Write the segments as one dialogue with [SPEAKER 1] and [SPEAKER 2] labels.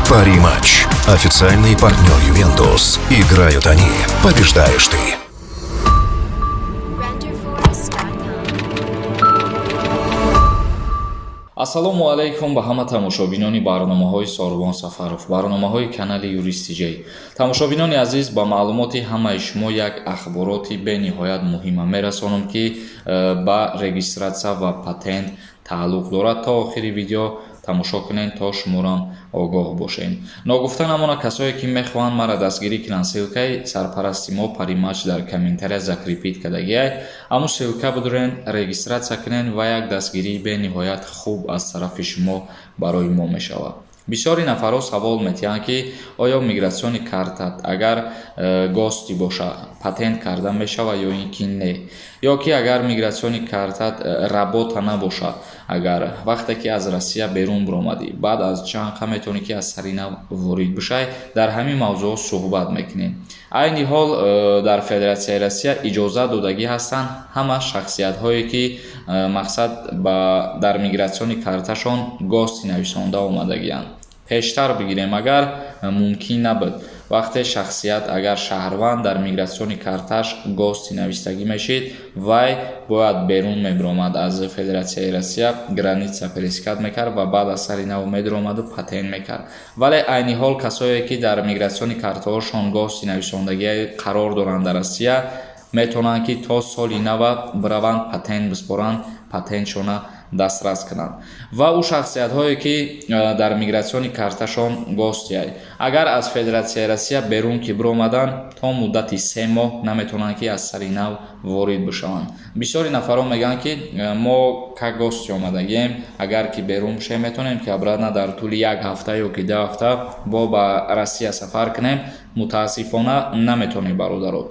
[SPEAKER 1] Пари-матч. Официальный партнер «Ювентус». Играют они. Побеждаешь ты.
[SPEAKER 2] Renderforest.com.
[SPEAKER 3] Ассалому алайкум ба ҳама тамошобинони барномаҳои Сорбон Сафаров, барномаҳои канали Юристиҷей. Тамошобинони азиз, ба маълумоти ҳамаи шумо як ахбороти бениҳоят муҳима мерасонам, ки ба регистрация ва патент тааллуқ дорад. То охири видео тамошо кунед, то шуморам огоҳ бошед. Ногуфта намона, касое ки мехоҳанд маро дастгирӣ кунанд, ссылка и сарпарасти мо Паримач дар комментария закрепить кардагиай. Ҳамун ссылка бидурен, регистрация кунед ва як дастгирии бениҳоят хуб аз тарафи шумо барои мо мешавад. Бисёри нафарҳо савол метиҳанд, ки оё миграционный карта агар гости боша, патент карда мешавад ё ин ки не, ё ки агар миграционный карта работа набошад, агар вақте ки аз Россия берун биромадӣ, баъд аз чанд қа метавонӣ ки аз сари нав ворид бишавӣ. Дар ҳамин мавзӯъҳо суҳбат мекунем. Айни ҳол дар Федератсияи Россия иҷозат додагӣ ҳастанд ҳама шахсиятҳое, ки мақсад ба дар миграционный карташон гости нависонда омадагианд. Пештар бигирем агар, мумкин набуд. Вақте шахсият, агар шаҳрванд дар миграционный карташ гости навистагӣ мешид, вай бояд берун мебиромад аз Федератсияи Россия, граница пересекать мекард ва баъд аз сари нав медиромаду патент мекард. Вале айни ҳол касое ки дар миграционный картаҳошон гости нависондагӣ қарор доранд дар Россия, метавонанд ки то соли нава бираванд, патент биспоранд, патентшона дастрас кунанд. Ва ӯ шахсиятҳое ки дар миграционный карташон гости, агар аз Федератсияи Россия берун ки биромаданд, то муддати 3 моҳ наметавонанд ки аз сари нав ворид бишаванд. Бисёри нафарон мегӯянд, ки мо как гости омадагием, агар ки берун бишем, метавонем ки обратно дар тӯли як ҳафта ё ки 2 ҳафта бо ба Россия сафар кунем. Мутаассифона, наметавонем, бародаро.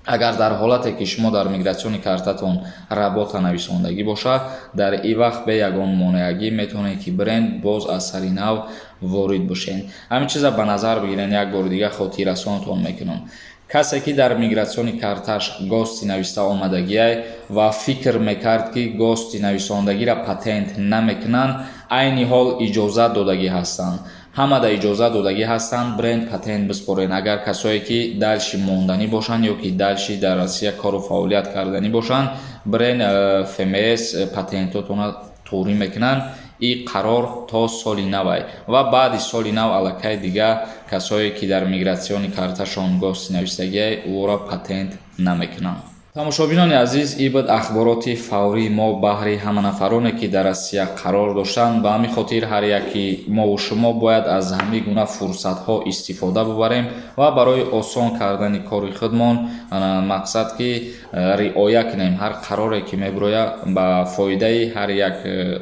[SPEAKER 3] Агар дар ҳолате ки шумо дар миграционный картатон работа нависондагӣ бошад, дар ин вақт бе ягон монеагӣ метавонед ки бирен, боз аз сари нав ворид бошед. Ҳамин чиза ба назар бигирен. Як бори дига хотиррасонатон мекунам: касе ки дар миграционный карташ гости нависта омадагиай ва фикр мекард, ки гости нависондагиро патент намекунанд, айни ҳол иҷозат додагӣ ҳастанд, ҳамада иҷозат додагӣ ҳастанд, бирен, патент биспорен. Агар касое ки дальше монданӣ бошанд ё ки дальше дар Россия кору фаъолият карданӣ бошанд, бирен ФМС, патентотона туғрӣ мекунанд. Ин қарор то соли навай ва баъди соли нав аллакай дига касое ки дар миграционный карташон гости навистагиай, ӯро патент намекунанд. Тамошобинони азиз, ин буд ахбороти фаврии мо баҳри ҳама нафароне, ки дар Россия қарор доштанд. Ба ҳамин хотир ҳар яки мову шумо бояд аз ҳамин гуна фурсатҳо истифода бубарем ва барои осон кардани кори худмон, мақсад ки риоя кунем ҳар қароре ки мебирояд, ба фоидаи ҳар як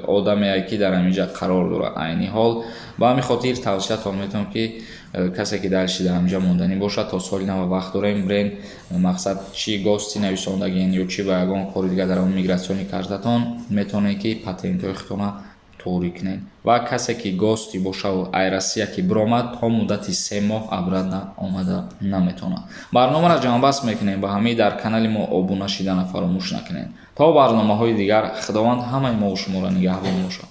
[SPEAKER 3] одаме ки дар ҳамин ҷа қарор дорад айни ҳол. Ба ҳамин хотир тавсиятон метавонам, ки касе ки дальше дар ҳаминҷа монданӣ бошад, то соли нава вақт дорем, бирен, мақсад, чӣ гости нависондагиен ё чӣ ба ягон кори дигар дар он миграционный картатон, метавонед ки патентҳои худтона туғрӣ кунед. Ва касе ки гости бошаву ай Россия ки биромад, то муддати 3 моҳ обратно омада наметавонад. Барномаро ҷамъбаст мекунем ба ҳамин. Дар канали мо обуна шидана фаромӯш накунед. То барномаҳои дигар, Худованд ҳамаи мову шуморо нигаҳбон бошад.